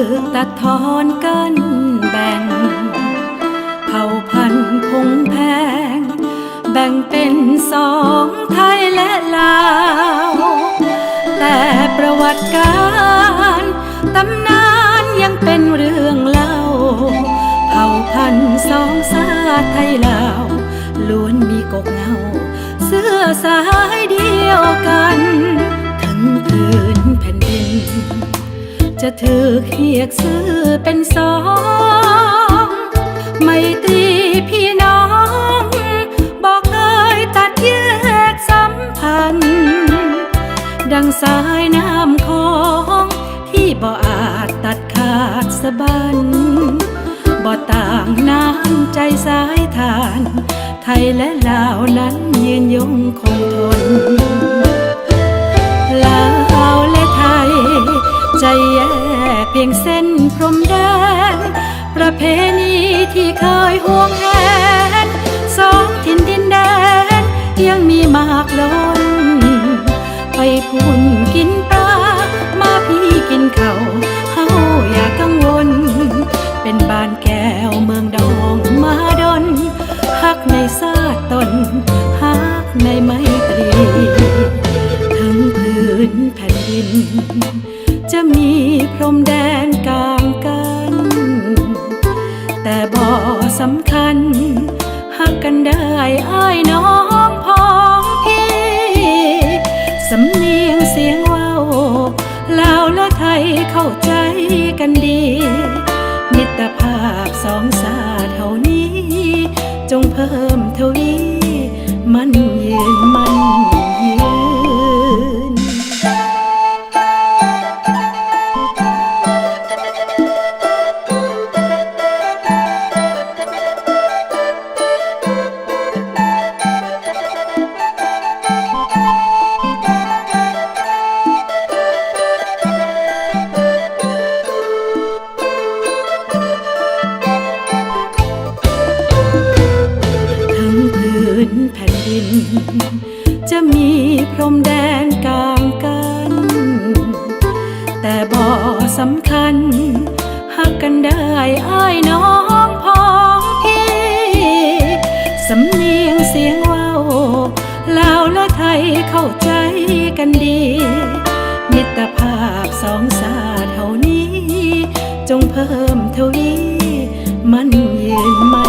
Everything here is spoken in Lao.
ຖືກຕັດຖອນກັ້ນແບ່ງ ເຜົ່າພັນຜົງແພງ ແບ່ງເປັນສອງ ໄທ ແລະ ລາວ. ແຕ່ປະຫວັດການ ຕຳນານຍັງເປັນເລື່ອງເລົ່າ ເຜົ່າພັນສອງຊາດໄທລາວ ລ້ວນມີກົກເຫງົ້າ ເຊື້ອສາຍດຽວກັນ ເຖິງພື້ນແຜ່ນດິນ ຈະຖືກຮຽກຊື່ເປັນສອງ ໄມຕີພີ່ນ້ອງ ບໍ່ເຄີຍຕັດແຍກສຳພັນ ດັ່ງສາຍນ້ຳຂອງ ທີ່ບໍ່ອາດຕັດຂາດສະບັນ ບໍ່ຕ່າງນ້ຳໃຈສາຍທານ ໄທແລະລາວນັ້ນຢືນຍົງຄົງທົນ. ລາວແລະໄທ ໃຈແຍກພຽງເສັ້ນພົມແດນ ປະເພນີທີ່ເຄີຍຫວງແຫນ ສອງຖິ່ນດິນແດນຍັງມີມາກລົ້ນ ໄປພຸ້ນກິນປາ ມາພີ້ກິນເຂົ້າ ເຮົາຢ່າກັງວົນ ເປັນບ້ານແກ້ວເມືອງດອງມາດົນ ຮັກໃນຊາດຕົນ ຮັກໃນໄມຕີ ເຖິງພື້ນແຜ່ນດິນ ຈະມີພົມແດນກາງກັນ ແຕ່ບໍ່ສຳຄັນ ຮັກກັນໄດ້ອ້າຍນ້ອງພ້ອງພີ້ ສຳນຽງສຽງເວົ້າ ລາວແລະໄທເຂົ້າໃຈກັນດີ ມິດຕະພາບສອງຊາດເຮົານີ້ ຈົ່ງເພີ່ມທະວີ ໝັ້ນຍືນ ໝັ້ນຍືນ. ເຖິງພື້ນແຜ່ນດິນ ຈະມີພົມແດນກາງກັນ ແຕ່ບໍ່ສຳຄັນ ຮັກກັນໄດ້ອ້າຍນ້ອງພ້ອງພີ້ ສຳນຽງສຽງເວົ້າ ລາວແລະໄທເຂົ້າໃຈກັນດີ ມິດຕະພາບສອງຊາດເຮົານີ້ ຈົ່ງເພີ່ມທະວີ ໝັ້ນຍືນ ໝັ້ນ